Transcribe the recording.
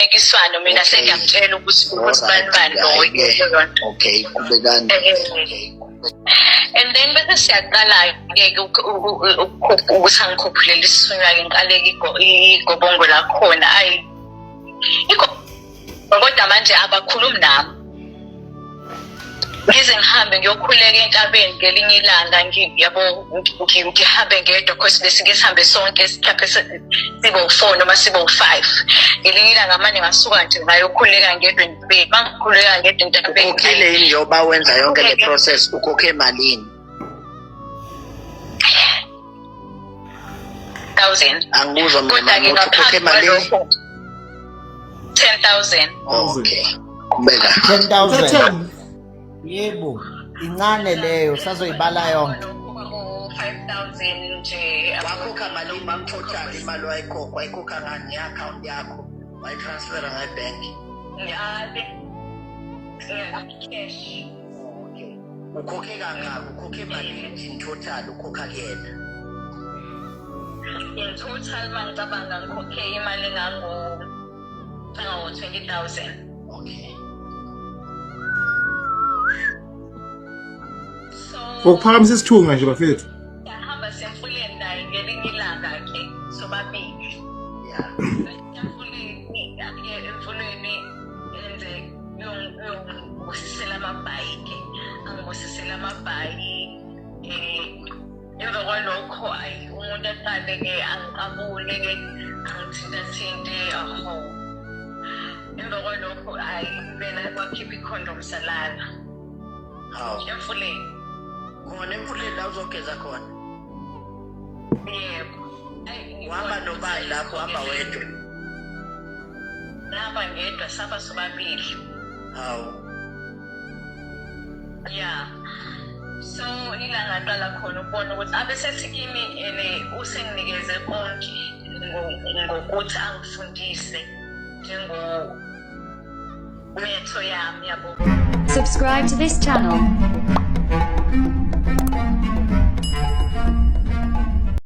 Ekiswano mina sengiyamtshela ukuthi ukuthi bani bani loyo. Okay, qhubekani. And then bese siyaqala-ke ukuthi angikhuphulele isithunywa-ke ngiqaleke igobongo lakhona ayi kodwa manje abakhulumi nami ngize ngihambe ngiyokhuleka entabeni ngelinye ilanga yabo ngihambe ngedwa cause besike sihambe sonke mhlawumbe sibe u-four noma sibe u-five ngelinye ilanga mane ngasuka nje ngayokhuleka ngedwa entabeni uma ngikhuleka ngedwa entabeni Ukhokhile yini njengoba wenza yonke le process ukhokhe malini? Thousand. Angikuzwa mina Kodwa-ke mama uthi ukhokhe ngaphambi malini? kwalokho 10,000. Okay. Qhubeka. 10000. Yebo, incane leyo sazoyibala yonke. 5000 nje. Wakhokha malini mam total imali wayikhokha wayikhokha ngani nge-account yakho wayitransfera ngebhenki? Ngale. Cash. Okay. Ukhokhe kangaki? Ukhokhe malini in total ukhokha kuyena? In total mangicabanga ngikhokhe imali engango 20,000. Okay. So Ngokuphakamisa isithunywa nje bafethu. Siyahamba semfuleni naye ngelinye ilanga ke sobabili. Yeah. Emfuleni aye emfuleni enze uyongibusisela amabhayi ke angibusisela amabhayi um emva kwalokho ayi umuntu aqale-ke angiqabule-ke angithintathinte aho emva kwalokho ayi impela kwakhipha ikhondom salala Hawu. Emfuleni. Khona emfuleni la uzogeza khona. Yebo. Ayi, Uhamba nobani lapho uhamba wedwa? Ngihamba ngedwa saba sobabili. Hawu. Yeah. So ila ngaqala khona ukubona ukuthi abesethi kimi ene usenginikeze konke ngokuthi angifundise njengo metho yami yabo. Subscribe to this channel.